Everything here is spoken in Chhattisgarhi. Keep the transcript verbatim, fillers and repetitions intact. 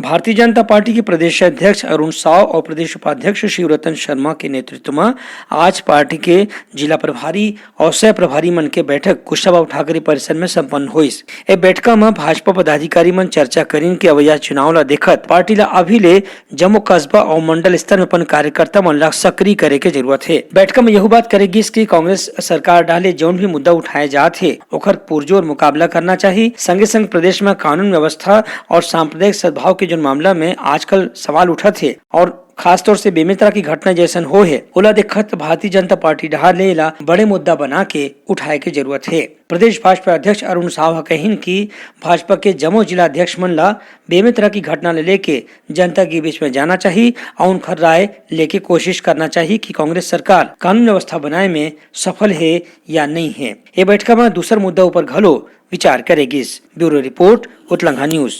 भारतीय जनता पार्टी के प्रदेश अध्यक्ष अरुण साव और प्रदेश उपाध्यक्ष शिवरतन शर्मा के नेतृत्व में आज पार्टी के जिला प्रभारी और सह प्रभारी मन के बैठक कुशाभाऊ ठाकरे परिसर में संपन्न होइस। ए बैठका में भाजपा पदाधिकारी मन चर्चा करिन कि अवैया चुनाव ला देखत पार्टी ला अभी ले जम्मो कस्बा और मंडल स्तर में अपन कार्यकर्ता मन ला सक्रिय करे के जरूरत हे। बैठका में यहू बात करे गिस कि कांग्रेस सरकार डाले जौन भी मुद्दा उठाए जात हे, ओकर पुरजोर मुकाबला करना चाहिए। संगे संग प्रदेश में कानून व्यवस्था और सांप्रदायिक सद्भाव के जौन मामला में आजकल सवाल उठत हे और खासतौर से बेमेतरा की घटना जैसन हो हे, ओला देखत भारतीय जनता पार्टी डहार ले एला बड़े मुद्दा बना के उठाए के जरूरत हे। प्रदेश भाजपा अध्यक्ष अरुण साव ह कहिन कि भाजपा के जम्मो जिला अध्यक्ष मन ला बेमेतरा की घटना ले लेके जनता के बीच में जाना चाहिए और उनकर राय लेके कोशिश करना चाहिए कि कांग्रेस सरकार कानून व्यवस्था बनाए में सफल हे या नहीं हे। ये बैठका में दूसर मुद्दा ऊपर घलो विचार करे गिस। Bureau report, Utlangha news.